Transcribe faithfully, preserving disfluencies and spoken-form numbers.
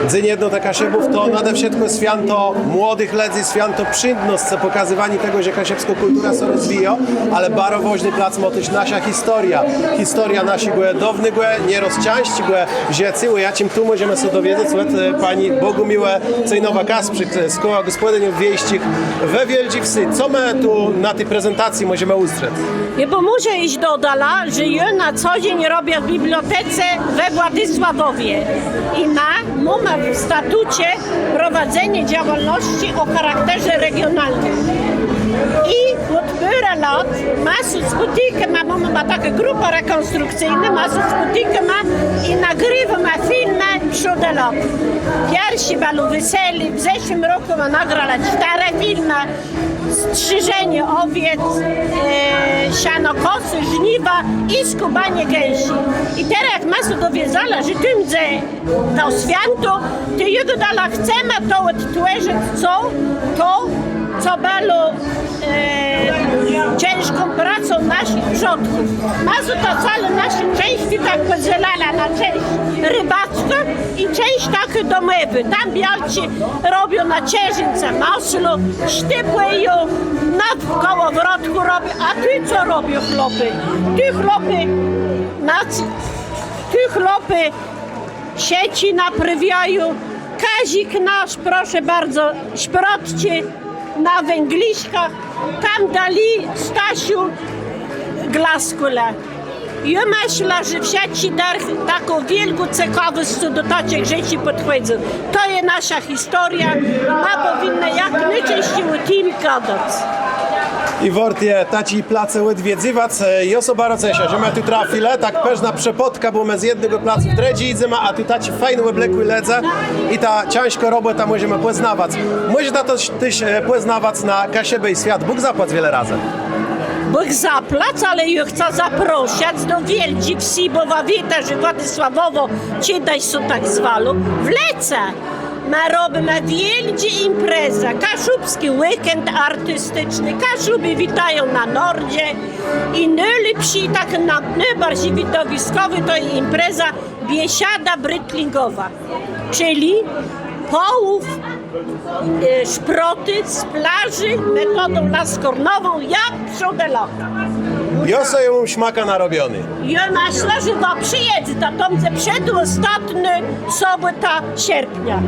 Dzéń Jednotë Kaszëbów to nade wszëtkò swiãto młodëch lëdzy, swiãto przińdnoscë, pòkazywanié tegò, że kaszëbskô kùltura sã rozwijô, ale baro wôżny plac mô téż naszô historiô. Historiô naszégò dôwnégò, nierôz cãżczégò żëcégò, ò jaczim tu mòżemë sã dowiedzec òd pani Bògùmiłë Cejnowa-Kasprzyk z Kòła Gòspòdëniów Wiejsczich we Wiôldżi Wsë. Co më tu na ti prezentacji mòżemë ùzdrzec? Jô bë mùsza jesz dodac, że jô na co dzéń robiã w bibliotece we Władisławowie i ma mómë w statuce prowadzenie działalności o charakterze regionalnym. I òd pôrã lat ma sã spòtikóma, mómë taką grupã rekònstrukcyjną, ma sã spòtikóma i nagriwóma filmë przódë lat. Pierszi bëło Wesele, w zeszłim rokù ma nagrała sztërë filmë: Strzyżenie owiec, e, sianokosy, żniwa i skubanie gęsi. I terô jak ma sã dowiedzała, że tu mdze to swiãto, to jô gôdała, chcemë to òdtwòrzëc, co to, co bëło, e, cãżką prôcą naszich przodków. Ma sã to całé nasze czãscë tak pòdzelała na czãsc rëbacką i czãsc takô domòwô. Tam białczi robią na czerzińce masło, sztëpùją, na kołowrotkù robią, a tu co robią chłopë? Tu chłopë na c-, tu chłopë sieci naprawiają. Kazik nasz, proszã bardzo, szprotczi na wãgliszkach. Tam dali Stasiu glaskùle. Jô mëszlã, że wszëtcë dërch taką wiôlgą cekawòscą do taczich rzeczi pòdchòdzą. To je nasza historiô. Ma pòwinna jak nôczãscy ò tim gadac. I wôrt je taczé place òdwiedzëwac. E, jô sã baro ceszã, że më tu trafilë, tak përznã przëpôdkã, bò më z jednégò placu w drëdżi jidzemë, a tu taczi fejn òblekłi lëdze i ta cãżkô robòta, mòżemë pòznawac. Mòże to téż, téż, e, pòznawac na Kaszëbë i Swiat. Bóg zapłac wiele razy. Bóg zapłac, ale jô chcã zaprosëc do Wiôldżi Wsë, bò wa wiéta, że Władisławòwò czedës sã tak zwało, w lëce. Ma robimë wiôldżé imprezë, Kaszubski Weekend Artystyczny, Kaszuby witają na Nordzie i nôlepszi, tak na, nôbarżi widowiskòwi to je impreza Biesiada Britlingowa, czyli połów, e, szprotë z plażi metodą laskornową, jak przódë lata. Jô so ju móm szmakã narobiony. Jô mëszlã, że wa przëjedze, to mdze przedòstatnô sobòta sierpnia.